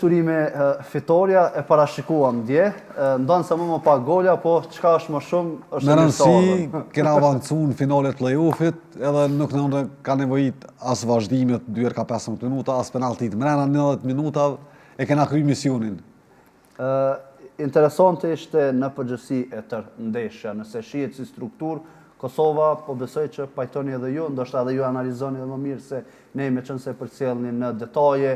Urime fitorja e parashikuam dje, ndonëse më më pak gola, po çka është më shumë është Me rëndësi, kena avancu në finale të play-offit, edhe nuk na ka nevojit as vazhdimet 2 herë ka 15 minuta, as penaltit. Mrena 90 minuta e kena kry misionin. Interesante ishte në përgjithësi e tërë ndeshja, nëse shihet si strukturë, Kosova, po besoj që pajtoni edhe ju, ndoshta edhe ju analizoni edhe më mirë se ne meqenëse përcjellni në detaje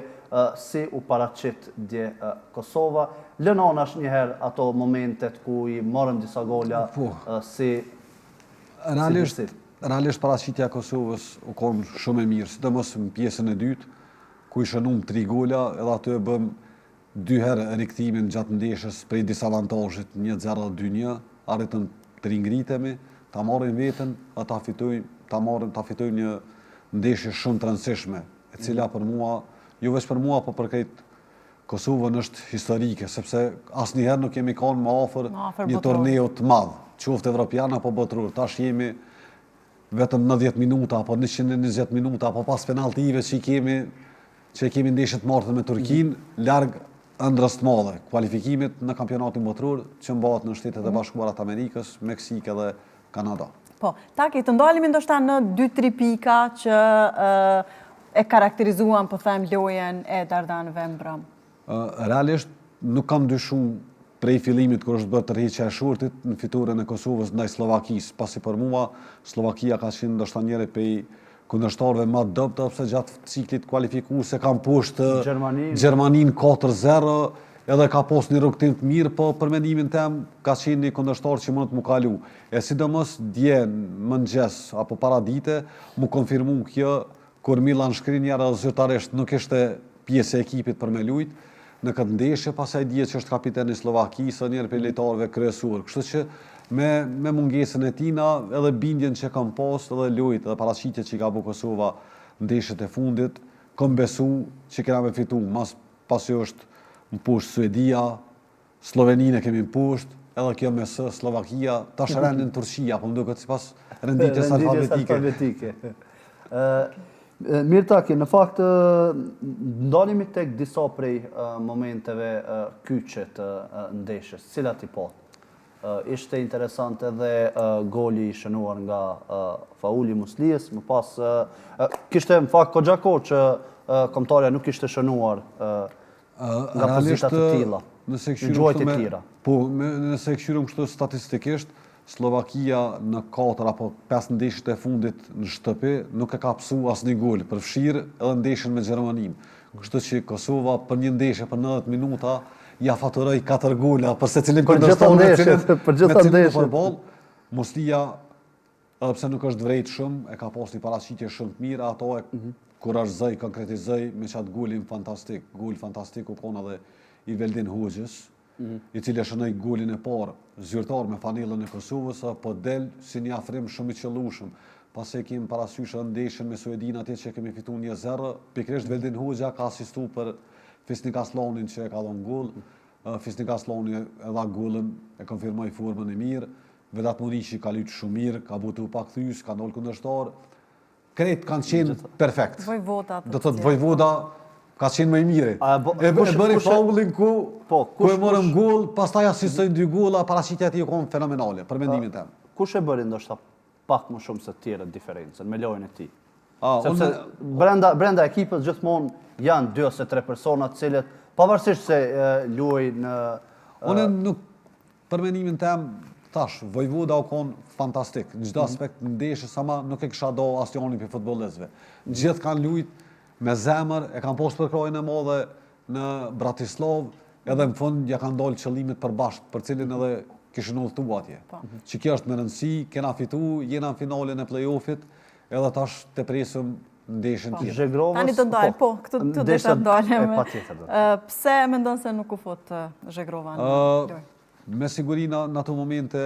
si u paraqit dje Kosova. Lënë anash njëherë ato momentet ku i morëm disa gola po. si Realisht, realisht paraqitja e Kosovës u konë shumë e mirë, sidomos në pjesën e dytë, ku i shënum tri gola, edhe aty e bëmë Dy herë rikthimin gjatë ndeshjes prej disavantazhit 1-0 dhe 2-1, arritëm të ringritemi, ta marrim veten dhe ta fitojmë, ta marrim, ta fitojmë një ndeshje shumë të rëndësishme, e cila për mua, jo veç për mua, po për krejt Kosovën është historike, sepse asnjëherë nuk kemi kanë më afër një turneu të madh, qoftë evropian apo botëror. Tash jemi vetëm 90 minuta apo 120 minuta apo pas penaltive që i kemi që e kemi ndeshjen të martën me Turkinë, mm. larg ëndrrës të madhe, kualifikimit në kampionatin botëror që mbahet në Shtetet e mhm. Bashkuara të Amerikës, Meksikë dhe Kanada. Po, Taki, të ndalemi ndoshta në 2-3 pika që e karakterizuan, po them, lojën e Dardanëve mbrëm. Realisht nuk kam dyshu prej fillimit kur është bërë tërheqja e shortit në fitoren e Kosovës ndaj Sllovakisë, pasi për mua Sllovakia ka qenë ndoshta njëri prej kundërshtarëve më të dobët, edhe pse gjatë ciklit kualifikues e ka mposht Gjermaninë 4-0, edhe ka pos një rrugëtim të mirë, po për mendimin tem ka qenë një kundërshtar që mundet mu kalu. E sidomos dje në mëngjes apo paradite mu konfirmu kjo kur Milan Shkrinjar edhe zyrtarisht nuk ishte pjesë e ekipit për me lujt në këtë ndeshje, pasi ai dihet që është kapiten i Sllovakisë dhe njëri prej lojtarëve kryesorë. Kështu që me me mungesën e tina edhe bindjen që kam pas edhe lojët edhe paraqitjet që i ka bo Kosova ndeshjet e fundit, kom besu që kena me fitu, mas pasi është mposht Suedia, Slloveninë e kemi mposht, edhe kjo me S, Sllovakia, tash rendin Turqia, po më duket sipas renditjes alfabetike. alfabetike. Mirë Taki, në fakt ndalemi tek disa prej momenteve kyçe të ndeshjes, cilat i patë? Ishte interesant edhe goli i shënuar nga faulli i Muslijës, më pas kishte në fakt goxha kohë që kombëtarja nuk kishte shënuar nga pozita të tilla, nëse e kqyrim kështu me, po, me, nëse e kqyrim kështu statistikisht, Sllovakia në 4 apo 5 ndeshjet e fundit në shtëpi nuk e ka pësu asnjë gol, përfshirë edhe ndeshjen me Gjermaninë. Kështu që Kosova për një ndeshje për 90 minuta ja faturoi 4 gola për secilin kundërshtar me cilin për gjitha ndeshjet. Përball, Muslija Edhe pse nuk është vrejt shumë, e ka pas një paraqitje shumë të mirë, ato e mm -hmm. kurorëzoi, konkretizoi me qatë golin fantastik. Gol fantastik u kon edhe i Veldin Hoxhës, mm -hmm. i cili e shënoi golin e parë zyrtar me fanellën e Kosovës, po del si një afrim shumë i qëllueshëm. Pasi e kemi parasysh edhe ndeshjen me Suedinë atje që kemi fitu 1-0, pikërisht Veldin Hoxha ka asistu për Fisnik Asllanin që e ka dhënë gol. Fisnik Asllani e dha golin, e konfirmoi formën e mirë. Vedat Muriqi ka lujt shumë mirë, ka bo topa kthyes, ka ndalë kundërshtar. Krejt kanë qenë perfekt. Vojvoda. Do të thotë Vojvoda ka qenë më i miri. E bëri faullin ku po, ku e morëm gol, pastaj asistoi dy gola, paraqitja e tij u kon fenomenale për mendimin tim. Kush e bëri ndoshta pak më shumë se të tjerët diferencën me lojën e tij? Sepse brenda brenda ekipës gjithmonë janë dy ose tre persona të cilët pavarësisht se luajnë në Unë nuk Për mendimin tem, tash, Vojvoda u kon fantastik, në çdo mhm. aspekt në ndeshje, ama nuk e kisha do asnjonin prej futbollistëve. Mhm. Gjithë kanë lujt me zemër, e kanë pas përkrahjen e madhe në Bratislavë, edhe në fund ja kanë dalë qëllimit përbashkët, për cilin edhe kishin udhëtu atje. Po. Mhm. Që kjo është me rëndësi, kena fitu, jena në finalen e play-offit, edhe tash të presim ndeshjen po. tjetër. Tani të ndalë, po, po këtu do të ndalem. Pse mendon se nuk u fut Zhegrova në lojë? Me siguri në ato momente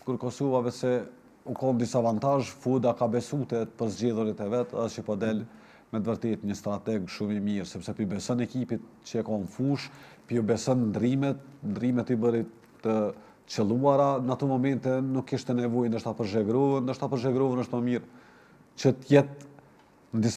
kur Kosova veçse u kon disavantazh, Foda ka besu te të përzgjedhurit e vet, edhe që po del me të vërtetë një strateg shumë i mirë, sepse pi beson ekipit që e ka në fushë, pi ju beson ndrimet, ndrimet i bëri të qëlluara, në ato momente nuk kishte nevojë ndoshta për Zhegrovën, ndoshta për Zhegrovën është më mirë që të jetë në disa.